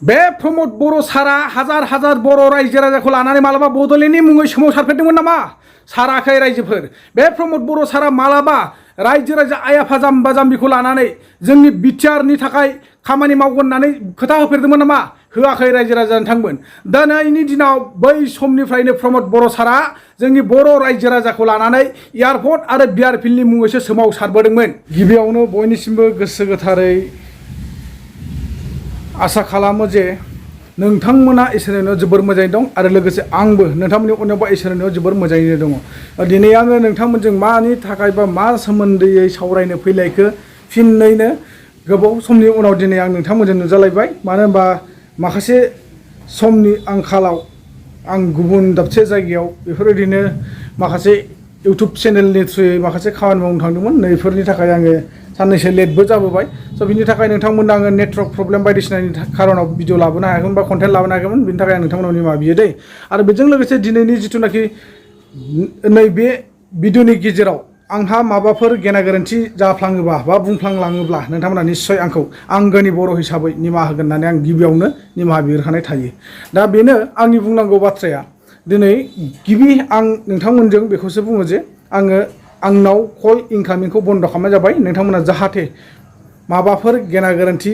बे प्रमद बर' सारा हाजार हाजार बर' रायजो राजाखौ लानानै मालाबा बड'लेण्डनि मुङै सोमावसारफेरदोंमोन नामा? साराखै रायजोफोर। बे प्रमद बर' सारा मालाबा रायजो राजा आइ आफा जाम्बा जाम्बिखौ लानानै जोंनि बिटिआरनि थाखाय खामानि मावगोन होननानै खोथा होफेरदोंमोन नामा? होआखै रायजो राजा नोंथांमोन। दिनैनि दिनाव बै समनिफ्रायनो प्रमद बर' सारा जोंनि बर' रायजो राजाखौ लानानै एयारपर्ट आरो बिआर फिल्डनि मुङैसो सोमावसारबोदोंमोन। गिबियावनो बयनिसिमबो गोसो गोथारै आसा खालामो जे नोंथांमोना इसोरनि अननायाव जोबोर मोजाङै दं आरो लोगोसे आंबो नोंथांमोननि अननायाव बा इसोरनि अननायाव जोबोर मोजाङैनो दङ। दिनै आङो नोंथांमोनजों मानि थाखाय बा मा सोमोन्दैयै सावरायनो फैलायखो फिननैनो गोबाव समनि उनाव दिनै आं नोंथांमोनजों नुजालायबाय। मानो होनबा माखासे समनि आंखालाव आं गुबुन दाबसे जायगायाव बेफोरबायदिनो माखासे इउटुब चेनेलनि थ्रुयै माखासे खामानि मावनो थांदोंमोन। नैफोरनि थाखाय आङो साननैसो लेटबो जाबोबाय। स' बिनि थाखाय नोंथांमोननो आङो नेटवर्क प्रब्लेम बायदिसिनानि खारनाव भिडिअ लाबोनो हायाखैमोन बा कन्टेन्ट लाबोनो हायाखैमोन। बिनि थाखाय आं नोंथांमोनाव निमाहा बियो दै। आरो बेजों लोगोसे दिनैनि जिथुनाखि नैबे भिडिअनि गेजेराव आंहा माबाफोर गेना गोरोन्थि जाफ्लाङोबा बा बुंफ्लांलाङोब्ला नोंथांमोना निस्सय आंखौ आंगोनि बर' हिसाबै निमाहा होगोन होननानै आं गिबियावनो निमाहा बिग्रोखानाय थायो। दा बेनो आंनि बुंनांगौ बाथ्राया। दिनै गिबि आं नोंथांमोनजों बेखौसो बुङो जे आंनाव कल इनकामिंखौ बन्द' खालामनाय जाबाय। नोंथांमोना जाहाथे माबाफोर गेना गोरोन्थि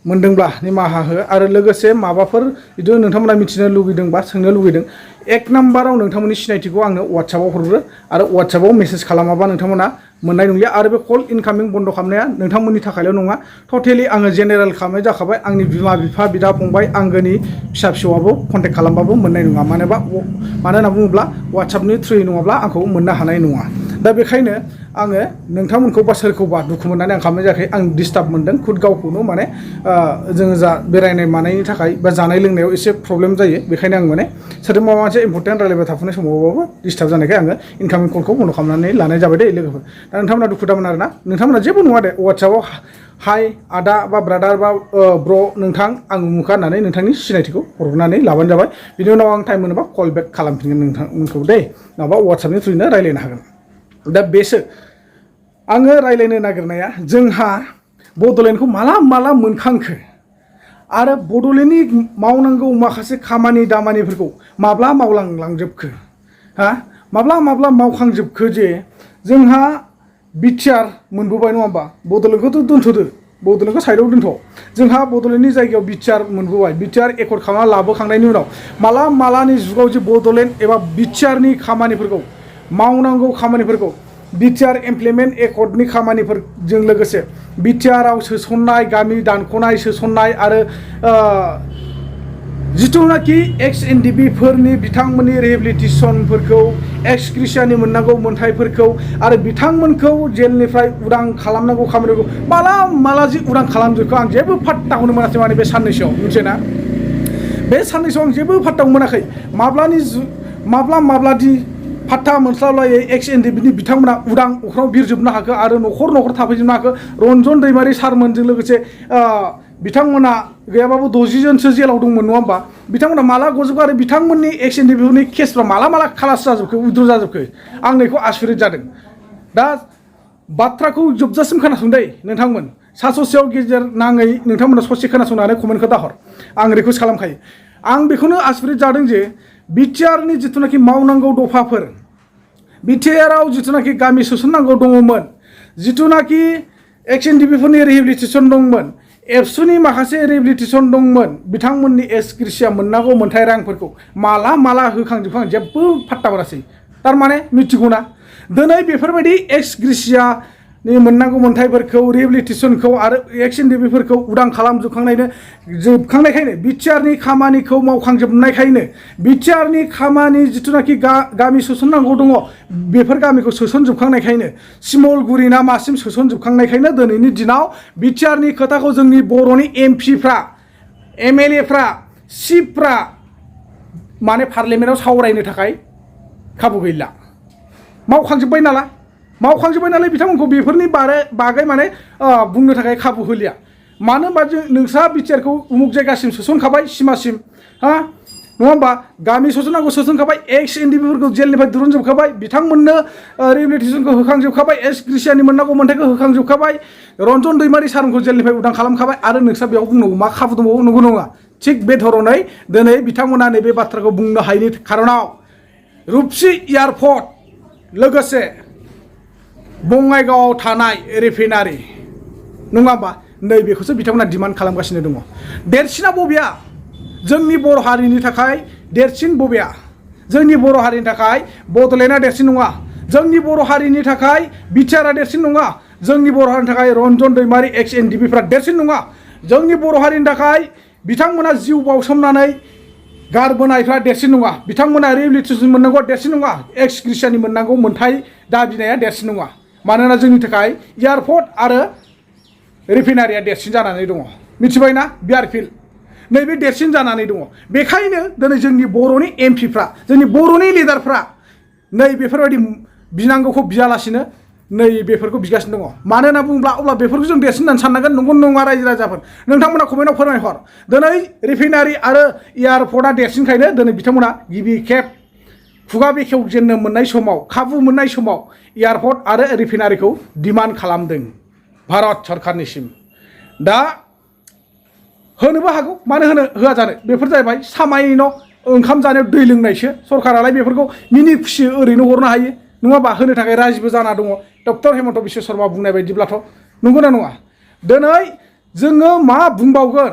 मोनदोंब्ला निमाहा हो आरो लोगोसे माबाफोर बिदिनो नोंथांमोना मिथिनो लुगैदों बा सोंनो लुगैदों एक नाम्बाराव नोंथांमोननि सिनायथिखौ आंनो वाट्सएपाव हरग्रो आरो वाट्सएपाव मेसेज खालामाबा नोंथांमोना मोननाय नंलिया। आरो बे कल इनकामिं बन्द' खालामनाया नोंथांमोननि थाखायल' नङा, टटेलि आङो जेनेरेल खालामनाय जाखाबाय। आंनि बिमा बिफा बिदा फंबाय आंगोनि फिसा फिसौआबो कन्टेक्ट खालामबाबो मोननाय नङा। मानो होनना बुङोब्ला वाट्सएपनि थ्रुयै नङाब्ला आंखौ मोननो हानाय नङा। दा बेखायनो आङो नोंथांमोनखौ बा सोरखौबा दुखु मोननानै आं खालामनाय जायाखै। आं डिस्टार्ब मोनदों खुद गावखौनो माने जोङो जा बेरायनाय मानायनि थाखाय बा जानाय लोंनायाव एसे प्रब्लेम जायो। बेखायनो आं माने सोरजोंबा माबा मोनसे इम्परटेन्ट रायलायबाय थाफुनाय समावबाबो डिस्टार्ब जानायखाय आङो इनकामिं कलखौ बन्द' खालामनानै लानाय जाबाय दे लोगोफोर। दा नोंथांमोना दुखु दामोन आरोना। नोंथांमोना जेबो नङा दे वाट्सएपाव हाय आदा बा ब्रादार बा ब्र' नोंथां आं उमुखा होननानै नोंथांनि सिनायथिखौ हरनानै लाबानो जाबाय। बिनि उनाव आं टाइम मोनोबा कल बेक खालामफिनगोन नोंथांमोनखौ दे। नङाबा वाट्सएपनि थ्रुयैनो रायलायनो हागोन। दा बेसो आङो रायलायनो नागिरनाया जोंहा बड'लेण्डखौ माला मोनखांखो आरो बड'लेण्डनि मावनांगौ माखासे खामानि दामानिफोरखौ माब्ला मावलांलांजोबखो माब्ला मावखांजोबखो जे जोंहा बिटिआर मोनबोबाय नङा होमबा? बड'लेण्डखौथ' दोनथ'दो, बड'लेण्डखौ साइडआव दोनथ'। जोंहा बड'लेण्डनि जायगायाव बिटिआर मोनबोबाय। बिटिआर एकर्ड खालामना लाबोखांनायनि उनाव मालानि जुगाव जे बड'लेण्ड एबा बिटिआरनि खामानिफोरखौ मावनांगौ खामानिफोरखौ बिटिआर इमप्लिमेन्ट एकर्डनि खामानिफोरजों लोगोसे बिटिआरआव सोसननाय गामि दानख'नाय सोसननाय आरो जिथुनाखि एक्स.Ndfb फोरनि बिथांमोननि रिहेबिलिटेसनफोरखौ एक्स-ग्रेसियानि मोननांगौ मोन्थायफोरखौ आरो बिथांमोनखौ जेलनिफ्राय उदां खालामनांगौ खामानिखौ माला जि उदां खालामजोबखो आं जेबो फात्ताखौनो मोनाखै। माने बे साननैसोआव मिथियोना? बे साननैसोआव आं जेबो फात्ताखौनो मोनाखै। माब्लादि फात्ता मोनस्लाबलायै एक्स.Ndfbनि बिथांमोना उदां अख्राङाव बिरजोबनो हाखो आरो न'खर थाफैजोबनो हाखो। रन्जन दैमारि सारमोनजों लोगोसे बिथांमोना गैयाबाबो 60 जनसो जेलाव दंमोन नङा होमबा? बिथांमोना माला गजोबखो आरो बिथांमोननि एक्स.Ndfbनि केसफ्रा माला खालास जाजोबखो, उइद्र' जाजोबखो आं बेखौ आसरित जादों। दा बाथ्राखौ जोबजासिम खोनासं दै नोंथांमोन। सा ससेयाव गेजेर नाङै नोंथांमोना ससे खोनासंनानै कमेन्टखौ दाहर। आं रिकुवेस्ट खालामखायो। आं बेखौनो आसरित जादों जे बिटिआरनि जिथुनाखि मावनांगौ दफाफोर, बिटिआरआव जिथुनाखि गामि सोसननांगौ दङमोन, जिथुनाखि एक्स.Ndfबफोरनि रिहेबिलिटेसन दंमोन, एबसुनि माखासे रिहेबिलिटेसन दंमोन, बिथांमोननि एक्स-ग्रेसिया मोननांगौ मोन्थाय रांफोरखौ माला होखांजोबखां जेबो फात्ता मोनासै। थारमाने मिथिगौना दिनै बेफोरबायदि एक्स-ग्रेसियानि मोननांगौ मोन्थायफोरखौ रिहेबिलिटेसनखौ आरो एक्स.Ndfबफोरखौ उदां खालामजोबखांनायखायनो बिटिआरनि खामानिखौ मावखांजोबनायखायनो बिटिआरनि खामानि जिथुनाखि गामि सोसननांगौ दङ बेफोर गामिखौ सोसनजोबखांनायखायनो सिमलगुरि ना मासिम सोसनजोबखांनायखायनो दिनैनि दिनाव बिटिआरनि खोथाखौ जोंनि बर'नि एमपिफ्रा एमएलएफ्रा चिफफ्रा माने पार्लियामेन्टआव सावरायनो थाखाय खाबु गैला। मावखांजोब्बाय नालाय बिथांमोनखौ बेफोरनि बागै माने बुंनो थाखाय खाबु होलिया। मानो होनबा नोंस्रा बिटिआरखौ उमुक जायगासिम सोसनखाबाय, सिमासिम नङा होमबा? गामि सोसननांगौ सोसनखाबाय, एक्स.Ndfबफोरखौ जेलनिफ्राय दिरुनजोबखाबाय, बिथांमोननो रिहेबिलिटेसनखौ होखांजोबखाबाय, एक्स-ग्रेसियानि मोननांगौ मोन्थायखौ होखांजोबखाबाय, रन्जन दैमारि सारमोनखौ जेलनिफ्राय उदां खालामखाबाय आरो नोंस्रा बेयाव बुंनांगौ मा खाबु दंबावो? नंगौ नङा? थिग बे धरनै दिनै बिथांमोना नैबे बाथ्राखौ बुंनो हायैनि खारनाव रुपसि एयारपर्ट लोगोसे बङाइगावआव थानाय रिफाइनारि नङा होमबा नैबेखौसो बिथांमोना डिमान्ड खालामगासिनो दङ। देरसिना बबेया जोंनि बर' हारिनि थाखाय देरसिन बबेया जोंनि बर' हारिनि थाखाय बड'लेण्डआ देरसिन नङा, जोंनि बर' हारिनि थाखाय बिटिआरआ देरसिन नङा, जोंनि बर' हारिनि थाखाय रन्जन दैमारि एक्स.Ndfbफ्रा देरसिन नङा, जोंनि बर' हारिनि थाखाय बिथांमोना जिउ बावसोमनानै गारबोनायफ्रा देरसिन नङा, बिथांमोना रिहेबिलिटेसन मोननांगौ देरसिन नङा, एक्स ग्रेसियानि मोननांगौ मोन्थाय दाबिनाया देरसिन नङा। मानोना जोंनि थाखाय एयारपर्ट आरो रिफाइनारिया देरसिन जानानै दङ। मिथिबायना एयारफिल्ड नैबे देरसिन जानानै दङ। बेखायनो दिनै जोंनि बर'नि एमपिफ्रा जोंनि बर'नि लिडारफ्रा नै बेफोरबायदि बिनांगौखौ बियालासिनो नै बेफोरखौ बिगासिनो दङ। मानो होनना बुङोब्ला अब्ला बेफोरखौ जों देरसिन होननानै साननांगोन नंगौ नङा रायजो राजाफोर नोंथांमोना कमेन्टआव फोरमायहर। दिनै रिफाइनारि आरो एयारपर्टआ देरसिनखायनो दिनै बिथांमोना गिबि खेब खुगा बेखेवजेननो मोननाय समाव खाबु मोननाय समाव एयारपर्ट आरो रिफाइनारिखौ डिमान्ड खालामदों भारत सरकारनिसिम। दा होनोबो हागौ मानो होनो होआ जानो बेफोर जाहैबाय सामायन' ओंखाम जानायाव दै लोंनायसो सरकारालाय बेफोरखौ मिनि खुसि ओरैनो हरनो हायो नङाबा होनो थाखाय राजिबो जाना दङ डक्टर हेमन्त बिश्व शर्मा बुंनाय बायदिब्लाथ' नंगौना नङा। दिनै जोङो मा बुंबावगोन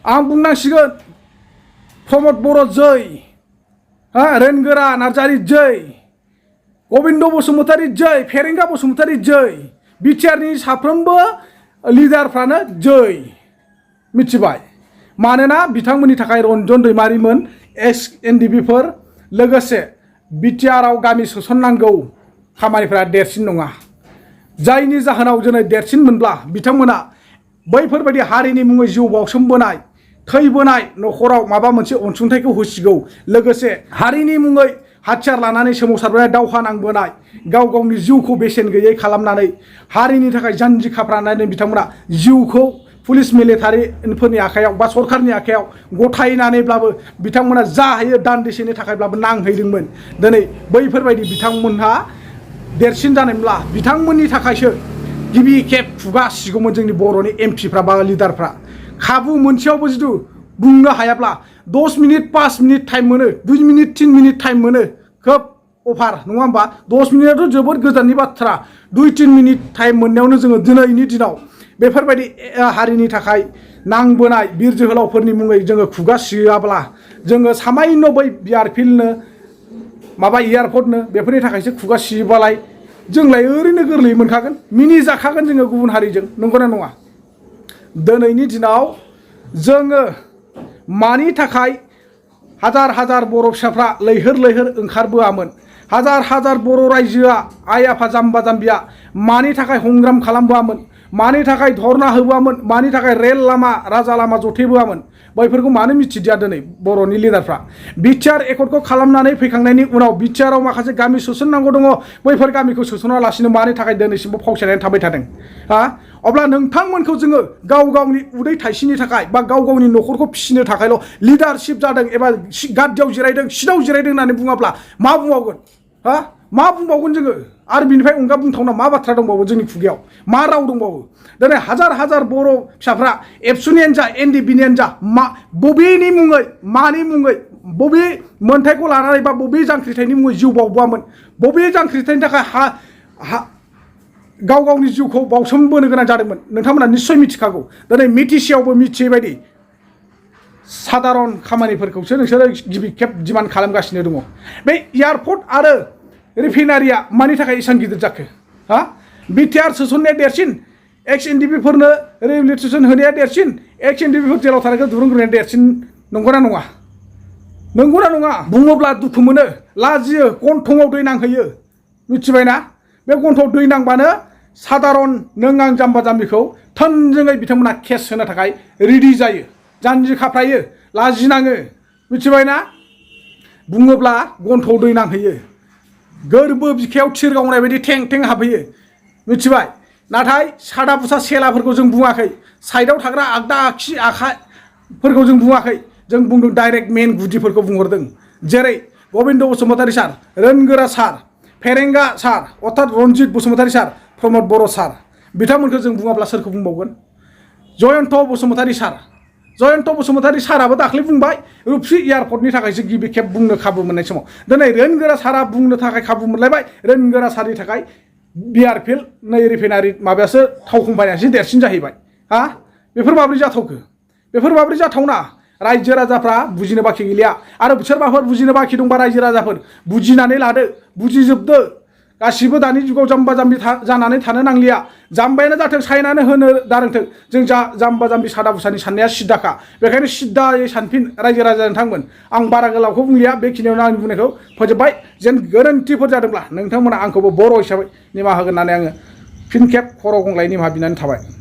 आं बुंनांसिगोन प्रमद बर' जै रेनगोरा नार्जारि जै गबिन्द बसुमतारी जै फेरेंगा बसुमतारी जै बिटिआरनि साफ्रोमबो लिडारफ्रानो जै मिथिबाय। मानोना बिथांमोननि थाखाय रन्जन दैमारिमोन एक्स.Ndfbफोर लोगोसे बिटिआरआव गामि सोसननांगौ खामानिफोरा देरसिन नङा, जायनि जाहोनाव दिनै देरसिन मोनब्ला बिथांमोना बैफोरबायदि हारिनि मुङै जिउ बावसोमबोनाय थैबोनाय न'खराव माबा मोनसे अनसुंथाइखौ होसिगौ, लोगोसे हारिनि मुङै हाथियार लानानै सोमावसारबोनाय दावहा नांबोनाय गाव गावनि जिउखौ बेसेन गैयै खालामनानै हारिनि थाखाय जानजि खाफ्रानानै बिथांमोना जिउखौ पुलिस मिलिटारिफोरनि आखायाव बा सरकारनि आखायाव गथायनानैब्लाबो बिथांमोना जा हायो दान्दिसेनि थाखायब्लाबो नांहैदोंमोन। दिनै बैफोरबायदि बिथांमोनहा देरसिन जानायमोनब्ला बिथांमोननि थाखायसो गिबि खेब खुगा सिगौमोन जोंनि बर'नि एमपिफ्रा बा लिडारफ्रा। खाबु मोनसेयावबो जुदि बुंनो हायाब्ला 10 मिनिट 5 मिनिट टाइम मोनो 2 मिनिट 3 मिनिट टाइम मोनो खोब अफार नङा होमबा 10 मिनिटआथ' जोबोद गोजाननि बाथ्रा 2-3 मिनिट टाइम मोननायावनो जोङो दिनैनि दिनाव बेफोरबायदि हारिनि थाखाय नांबोनाय बिर जोहोलावफोरनि मुङै जोङो खुगा सियाब्ला जोङो सामायन' बै एयारफिल्डनो माबा एयारपर्टनो बेफोरनि थाखायसो खुगा सियोबालाय जोंलाय ओरैनो गोरलैयै मोनखागोन मिनि जाखागोन जोङो गुबुन हारिजों नंगौना नङा। दिनैनि दिनाव जोङो मानि थाखाय हाजार हाजार बर' फिसाफ्रा लैहोर लैहोर ओंखारबोआमोन, हाजार हाजार बर' रायजोआ आइ आफा जाम्बा जाम्बिया मानि थाखाय संग्राम खालामबोआमोन, मानि थाखाय धरना होबोआमोन, मानि थाखाय रेल लामा राजा लामा जथेबोआमोन बैफोरखौ मानो मिथिदिया दिनै बर'नि लिडारफ्रा। बिटिआर एकर्डखौ खालामनानै फैखांनायनि उनाव बिटिआरआव माखासे गामि सोसननांगौ दङ बैफोर गामिखौ सोसनालासिनो मानि थाखाय दिनैसिमबो फावसायनानै थाबाय थादों अब्ला नोंथांमोनखौ जोङो गाव गावनि उदै थाइसेनि थाखाय बा गाव गावनि न'खरखौ फिसिनो थाखायल' लिडारशिप जादों एबा गाद्दियाव जिरायदों सिटाव जिरायदों होननानै बुङाब्ला मा बुंबावगोन मा बुंबावगोन जोङो आरो बिनिफ्राय अनगा बुंथावना मा बाथ्रा दंबावो जोंनि खुगायाव मा राव दंबावो। दिनै हाजार हाजार बर' फिसाफ्रा एबसुनियानो जा एनडिएफबिनियानो जा बबेनि मुङै मानि मुङै बबे मोन्थायखौ लानानै बा बबे जांख्रिथायनि मुङै जिउ बावबोआमोन, बबे जांख्रिथायनि थाखाय गाव गावनि जिउखौ बावसोमबोनो गोनां जादोंमोन नोंथांमोना निस्सय मिथिखागौ। दिनै मिथिसेयावबो मिथियै बायदि साधारन खामानिफोरखौसो नोंसोरो गिबि खेब डिमान्ड खालामगासिनो दङ। बे एयारपर्ट आरो रिफाइनारिया मानि थाखाय एसेबां गिदिर जाखो बिटिआर सोसननाया देरसिन एक्स.Ndfbफोरनो रिहेबिलिटेसन होनाया देरसिन एक्स.Ndfबफोर जेलाव थानायखौ दुरुंग्रोनाया देरसिन नंगौना नङा? नंगौना नङा बुङोब्ला दुखु मोनो लाजियो गन्थङाव दै नांहैयो मिथिबायना। बे गन्थङाव दै नांबानो साधारन नों आं जाम्बा जाम्बिखौ थोंजोङै बिथांमोना केस होनो थाखाय रेडि जायो, जानजि खाफ्रायो, लाजिनाङो मिथिबायना। बुङोब्ला गन्थङाव दै नांहैयो, गोरबो बिखायाव थिर गावनाय बायदि थें थें हाबहैयो मिथिबाय। नाथाय सादा बुसा सेलाफोरखौ जों बुङाखै, साइडआव थाग्रा आगदा आगसि आखाइफोरखौ जों बुङाखै, जों बुंदों डाइरेक्ट मेन गुदिफोरखौ बुंहरदों। जेरै गबिन्द बसुमतारी सार, रेनगोरा सार, फेरेंगा सार अर्थात रन्जित बसुमतारी सार, प्रमद बर' सार बिथांमोनखौ जों बुङाब्ला सोरखौ बुंबावगोन। जयन्त बसुमतारी सार जयन्त बसुमतारी साराबो दाख्लै बुंबाय रुपसि एयारपर्टनि थाखायसो गिबि खेब बुंनो खाबु मोननाय समाव दिनै रेनगोरा सारा बुंनो थाखाय खाबु मोनलायबाय रेनगोरा सारनि थाखाय बिआरपिएल नै रिफाइनारि माबायासो थाव कम्पानियासो देरसिन जाहैबाय हा बेफोर माबोरै जाथावखो बेफोर माबोरै जाथावना रायजो राजाफ्रा बुजिनो बाखि गैलिया आरो सोरबाफोर बुजिनो बाखि दंबा रायजो राजाफोर बुजिनानै लादो बुजिजोबदो गासिबो दानि जुगाव जाम्बा जाम्बि जानानै थानो नांलिया जाम्बायानो जाथों सायनानै होनो दारोंथों जों जाम्बा जाम्बि सादा बुसानि साननाया सिद्दाखा बेखायनो सिद्दायै सानफिन रायजो राजा नोंथांमोन आं बारा गोलावखौ बुंलिया बेखिनियावनो आंनि बुंनायखौ फोजोबबाय जेन गोरोन्थिफोर जादोंब्ला नोंथांमोना आंखौबो बर' हिसाबै निमाहा होगोन होननानै आङो फिन खेब खर' गंग्लाय निमाहा बिनानै थाबाय।